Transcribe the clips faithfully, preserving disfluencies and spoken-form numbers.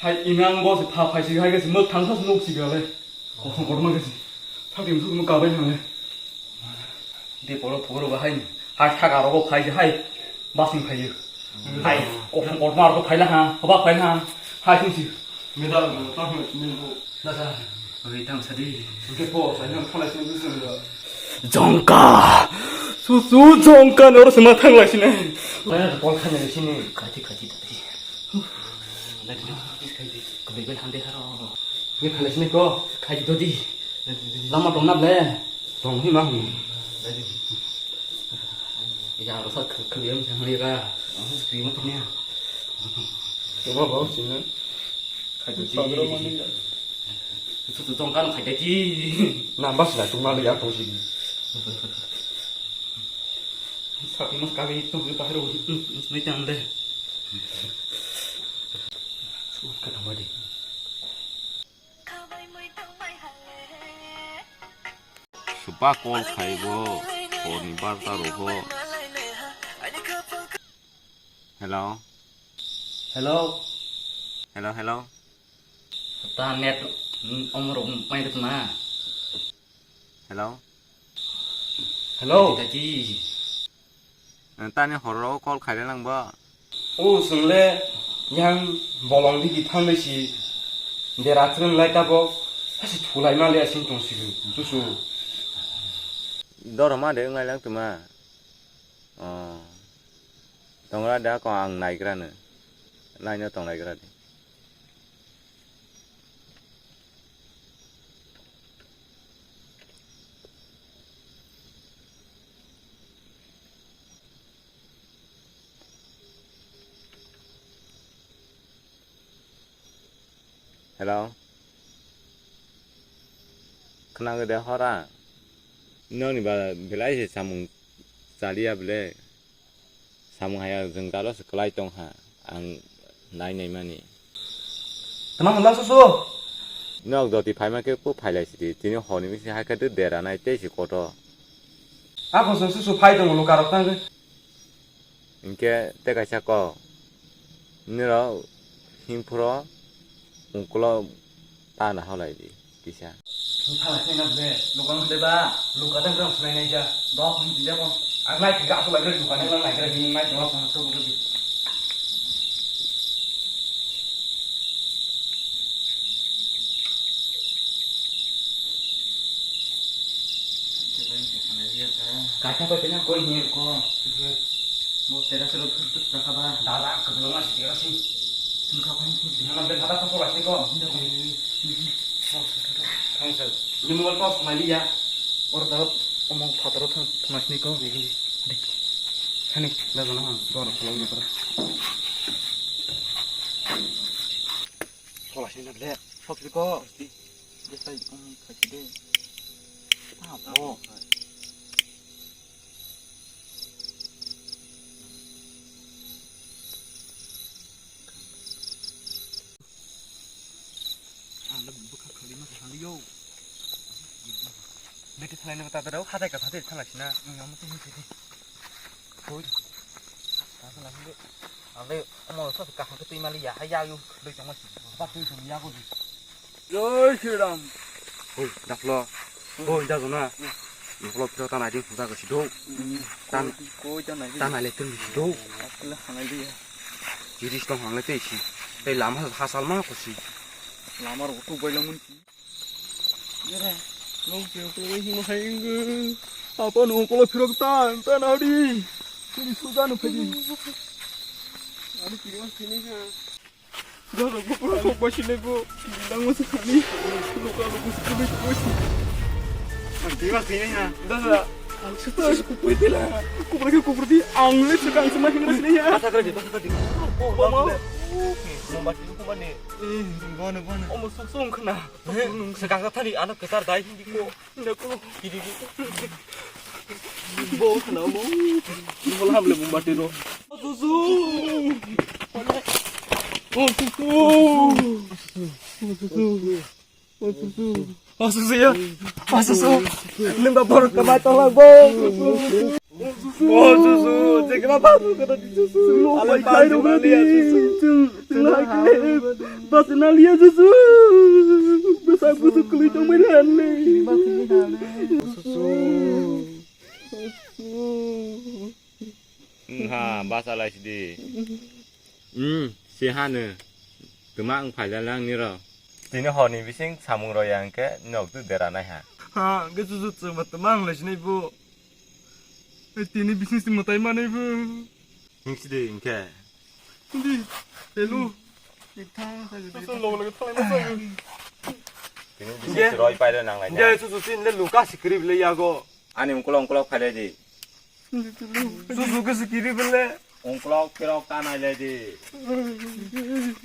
Hai inang bo se pha phai si hai ke se mok thang thas nuk si gale. Kosom kotorma ke se. Thak tim suk nuk kabai thang le. De poro poro ba hai. Hai thak aro bo phai si hai. Basing phai. Hai kosom kotorma aro phai la ha. Hoba phai la ha. Hai sung si. Medal tang sini bu. Dada, oi tang sadi. Hingke po, sai nang thanglai sini bising da. Jongka! Susu jongka noro sima thanglai sini. Mana pol khan ni sini. Khati khati tadi. Lagi na, is khai di. Kali bel hande haro. Ni khalai sini ko. Khai di dodi. Lama tong na ble. Tong hi ma hum. Ya, rasa khe-, khe yang sang ni ka. Ang screen ma tanya. Coba bau sini. Khai di. Sabro mani ya. Itu tuh tongkan khai di. Nambah sih lah, cuma lihat tuh sih. Sapi mas kami itu di bahar, ini tanda. Suka nama deh. Supa call khaibo, phone ni barta rogo. Hello. Hello. Hello, hello. Ta net, mm, omorok mai tongma. Hello. Hello. Daji. Tani horo call khaile nang bo? O, chwngle yang bolong digi thangwi si dera chwng lai tabok, hasi thulai ma le asing tong sigo, susu. Doro ma de wngnai lang tuma. Oh. Tongra da ko ang naigra no. Laino tong naigra de. Hello. Khwnagwi de hora. Nokni ba belai se samung chaliya bele. Samung haya jwng dalo se kwlai tong ha. Ang nai nai mani. Tama mula susu. Nok doti phaima khe po phailai sidi. Tini honi bisi hai khe de dera nai tei se koto. Ako se susu phai tongo lukarok tangwi. Hinkhe tei kaisa kok, nini rok himphuro ungkulo ta na halai di kisa. Thala khe na ble, luka no de ba, luka de rok swlai nai ja, dok hwn twi jabo. Ang nai khe ga swlai bre luka ne lang nai gra hini mai tong rok tong to bo di. Kaisa pai tena koi ni ko. Bo tera sero thut thut taka ba. Dada, kabelong ma si tera si. Tun ka koi ni. Dina na ben dada ko pora si ko. Thang sir. Ni mobile ko ma liya. Or da omong phataro thang thang si ko. Hani da jana ha dor ko ni ko. Thola sini na le. Sok sini ko. Jesa ikong khai sini. Ah, oh. Yo. Bete thalai nang ta daro, hatai ka hatai thalai sina. Ang amo tini tini. Hoi. Ta thalai hinde. Ale amo sa ka ha tui mali ya, ya yo. Doi tong si. Ba tui tong ya ko di. Jai Shri Ram. Hoi, daplo. Hoi, da jona. Daplo phiro ta nai di, da ko si do. Tan, koi ta nai di. Ta nai le tun si do. Akla hanai di ya. Jiris tong hangle te si. Tei lama ha salma ko si. Lama ro tu bai lamun. Yara, long se ko wai himo hai ingu. Apa no ko phirok ta, ta na di. Kini suda no phedi. Ani kiri wan sini ha. Dada, gopro ko basi lego. Dang mo se khani. Loka loka se kuli ko si. Ang diwa sini ha. Dada, ang sudah se kupui tila. Kupra ke kupra di, ang le se kang se ma hingra sini ha. Basa kali, basa kali. Mama. Mombati ko mane. Eh, gone, gone. Omo suk suk khna. Swkang thani ano kwchar dai hindi ko. Hindi ko. Hindi ko. Bo khna bo. Bo hamle mombati ro. Susu. Oh, susu. Oh, susu. Oh, susu. Oh, susu ya. Oh, susu. Nungga borok ka bai tolak bo. Oh, susu, jekma babu kata di susu. Susu, bai khai rok di. Susu, susu, hai kle. Bas na liya susu. Basa busu kuli tong mai lan le. Susu. Ha, basa lai sidi. Hmm, si hanu. Tuma ang phaila lang niro. Tini horni bising samung roya hwnkhe nok tu dera nai ha. Ha, hwnkhe susu chwma tuma ang lai sinai bo. Tini bising si mwtai manai bo. Hingsidi hinkhe. Hindi, hello. Susu logo logo thalai na sago. Tini bising si roi paile nang lai na. Hindi, susu sin le luka sikri bile yago. Ani ungkolok ungkolok phailai di. Susu ke sikiri bele. Ungkolok phirok ta nailai di.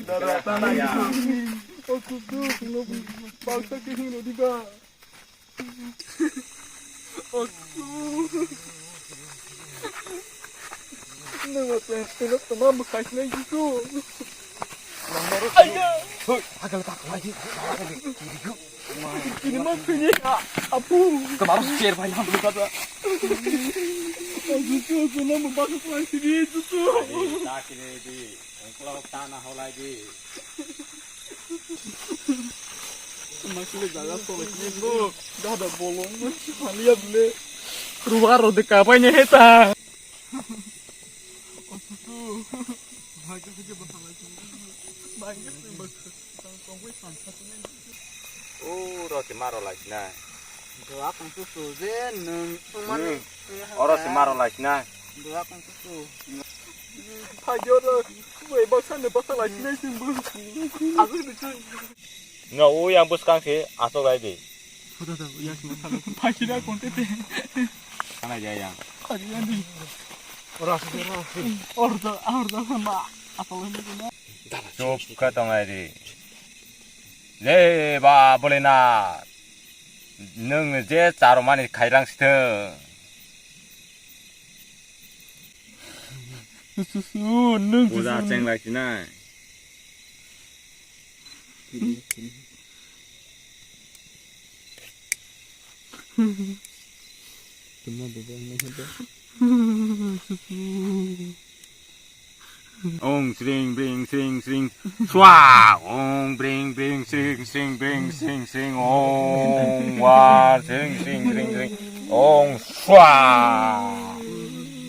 Dada, ta nai ya. O susu, no, baksa ke hino diba. O susu. Nang ma pen pen tama bukai nai susu. Ayah. Hoi, agak tak lagi. Ini mah punya ya, apu. Kemarin share banyak dulu kata. Aduh, tuh, tuh, nama bagus lagi dia itu tuh. Sakit di, engkau tanah lagi. Masih ada jalan soleh ini, bu. Dah ada bolong, bu. Lihat, bu. Ruar de kapai nya heta. O, oro se maro lai sinai. Doa kong susu je nwng. Hmm. Oro se maro lai sinai. Doa kong susu. Phai jor, bai baksa ne baksa lai sinai sing bu. Azu ni sing. No, o yang bwskang se asok lai di. Phaisina konte te. Kana jaya. Phaisina di. Ora, ora. Ordo, ordo ma. Apa lagi na? Chup ka tong ai di. Le ba bolena. Nung je charo mani khairang sithe. Susu, nung puja susu. Cheng lai sinai. Ong sring bring sring sring swa. Ong bring bring sring sring bring sring sring. Ong wa sring sring sring sring. Ong swa.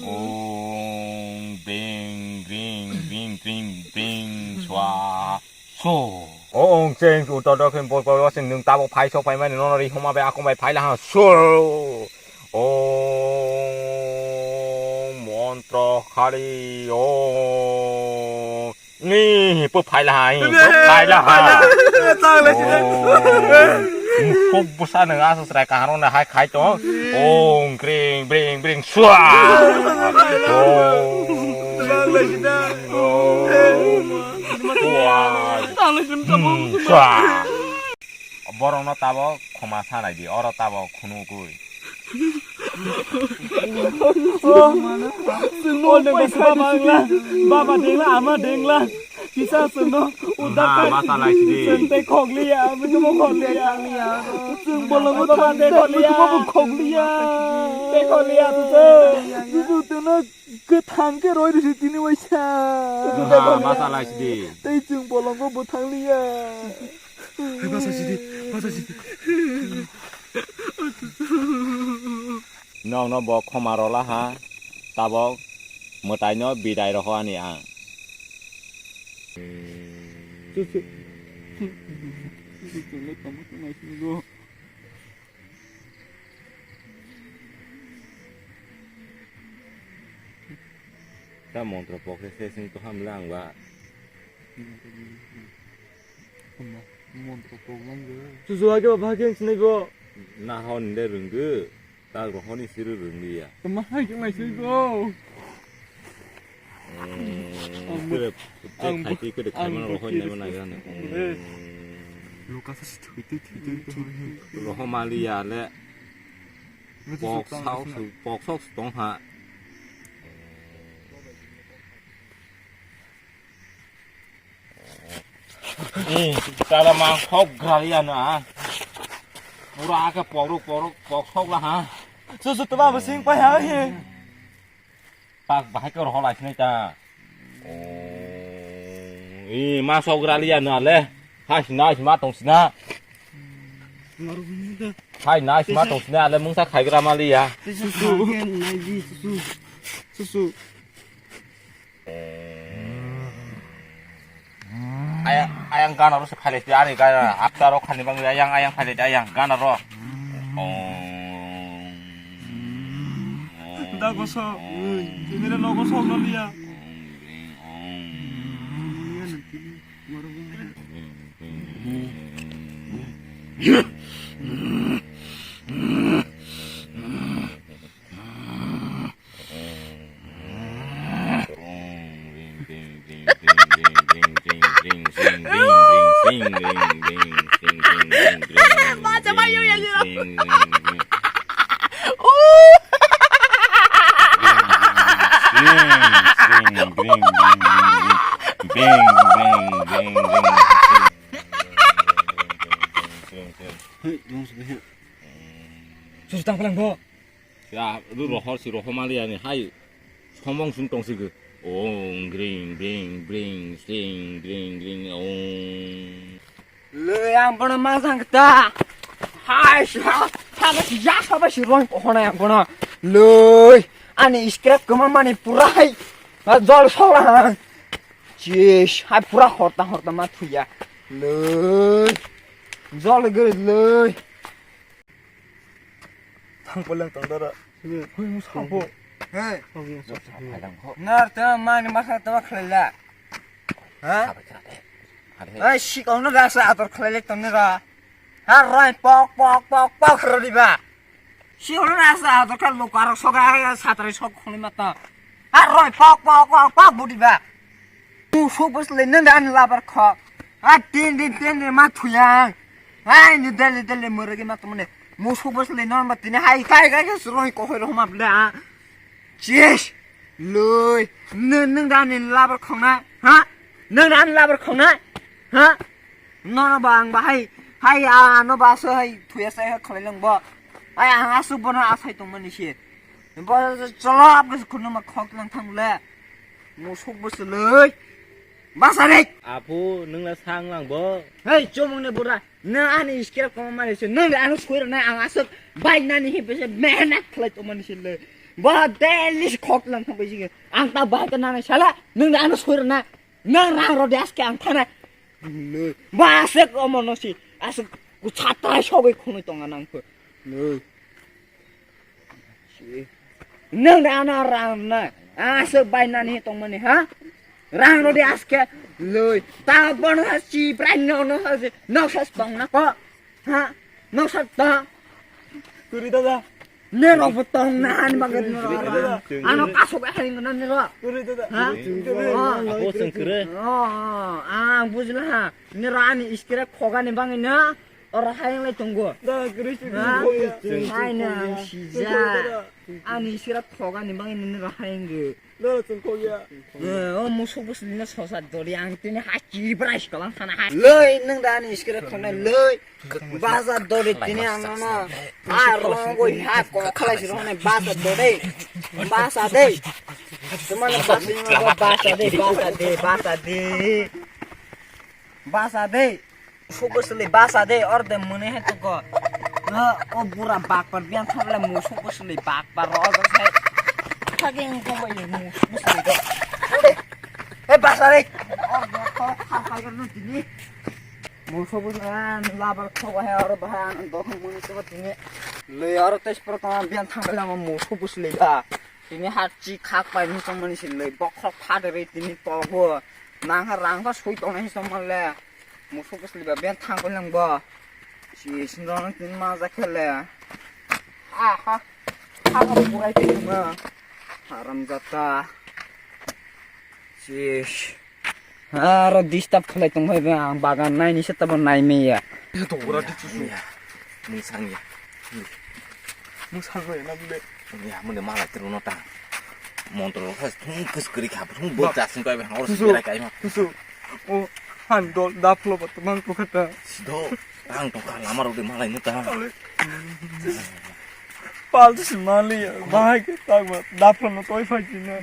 Ong bring bring bring bring bring swa. So. O ong cheng tu to to khen bol bol sing nung tabok phai sok phai mani nono ri homa bai akong bai phai la ha. So. O montro khali o. Ni pu phai la ha, pu phai la ha. Tang le si. Kok busa nang asa serai kaharo na hai khai to. Ong kring bring bring swa. Tang le si da. Swa. Borokno tabok khoma sanai di, oro tabok khunugwi. Baba dengla, ama dengla. Kisa chwngno uda kha. Chwng tei khokliya, muchungbo khokliya. Chwng bolongo thangnai khokliya, muchungbo bo khokliya. Tei khokliya chwng. Chwng teno kwthang khe roi risi tini waisa. Tei chwng bolongo bo thangliya. Basa sidi, basa sidi. Nokno bo khoma rola ha, tabok mwtaino bidai roho ani ang. Ta montro pokhe se sing to ham lang ba. Montro poklang go. Susu age ba bhageng sinai bo. Na hon de runggu. Ta rohoni siru rungli ya. Tama hai khe mai sui go. Kere te khai te kere khai mana rohoni nai mana gane. Lokasa si thui thui thui thui. Roho mali ya le. Pok sau su pok sok su tong ha. Ni, chala mang hok grali ano ah. Pura ake poruk poruk pok sok la ha. Su su tama bo sing pai ha he. Pak bahai ko rohol aisne ta. Ih, ma sok grali ano ale. Hai sina, hai sima tong sina. Hai nai sima tong sina ale mungsa khaigra mali ya. Susu. Susu. Susu. Ayang, ayang gana ro se phaile ti ani gana akta ro khani bang ayang, ayang phaile ti ayang gana ro. Om. Da goso, ui, kemera no goso no liya. Sus tang palang bo. Ya, ru rohor si rohor mali ani hai. Somong sung tong si go. Ong gring bring bring sing gring gring ong. Loi ang bono ma jang ta. Hai sa. Thaga si ya sa ba si rong ko hona ang bono. Loi ani scrap kama mani purai. Ha jol sola. Chish, hai pura horta horta ma thuya. Loi. Jol gre loi. Thang poleng tong dara. Hui mu sapo. Hey. Nar ta mani masa ta khlai la. Ha? Ai si ko no rasa ator khlai le tong ra. Ha roi pok pok pok pok ro di ba. Si ko no rasa ator khlai lo karo soga satrai sok khoni mata. Ha roi pok pok pok pok budi ba. Tu sok bas le nang dan labar kho. Ha tin din tin din ma thuyang. Hai ni dele dele muragi ma tumne. Musuk bas le non ba tini hai kai kai ke suroi ko hoi ro ma bla. Chish. Loi. Nang nang dan ni labar khong na. Ha? Nang dan labar khong na. Ha? No no ba ang ba hai. Hai a no ba so hai thuya sai ha khlai lang bo. Hai ang asu bono asai tong mani se. Bo cholap ke khun ma khok lang thang le. Musuk bas le. Basarik. Apu, nwng na sang lang bo. Hei, chomong ne bura. Nwng ani scrap koma mani se. Nwng ani soi rwnai ang aswk bai nani hi bese mehnat khlai tong mani se le. Bo daily se khok lang thang bai jige. Ang ta bai ta nani sala. Nwng ani soi rwnai. Nwng rang ro das ke ang thana. Ba aswk omo no si. Aswk ku chatrai sogwi khonoi tong nang kho. Nwng da ano rang na. Aswk bai nani tong mani ha? Rang rodi aske loi. Ta bono ha si prai no no ha si. No sa tong na ko. Ha? No sa ta. Kuri dada. Ne ro bo tong na han bang no. Kuri dada. Ano kaso ga hai no ne ro. Kuri dada. Ha? Kuri. Oh. Ako sengkere. Oh, ang bujla ha. Ne ro ani iskira khogani bang na. Oro hayung lai tongo. Da, gris, gris, Ha? gris, gris, Hai gris, nang gris, sija. gris, gris. Ani sira thoga ni bangni nini ro hayung ge. Da, sung kok ya. Eh, o musuk bwsli no sosa dori ang tini ha chiri brai skalang sana ha. Loi, nang da ani sira khone loi. Basa dori tini ang no. A rongo ha ko khalai sira hone basa dori. Basa de. Tumane basa de, basa de, basa de. Basa de. Musuk bwsli basa de, orde mune he to go. O, o bura bakpar biang thamle musuk bwsli bakpar ro, o sai. Thaging ko bai musuk bwsli do. Ode. E basa de. Orde ko kha pai gar no tini. Musuk bwsli an labar ko he oro ba an do mune to tini. Le oro tes pro to biang thamle musuk bwsli ba. Tini ha chi khak pai ni song mani si le bokhok pha de re tini to go. Nang ha rang ba sui to nai song male. Musuk bwsli ba ben thang ko lang ba. Si sindong tin ma ja khele. Aha. Ha ko purai te ma. Haram jata. Si. Aro disturb khlai tong phai ba ang bagan nai ni se tabo nai me ya. To ura di chusu. Mung sang ya. Mung sang ya na bule. Ya mune malai tru no ta. Montro kha thung kus kri kha thung bo Ba. Jasing kai ba hor Kusu. Sira kai ma. Kusu. O han dol daplo ba tumang ko khata. Sido ang tong kha lama rok de malai no ta. Pal tu simali ya. Bahai ke tak ba daplo no toi phai kina.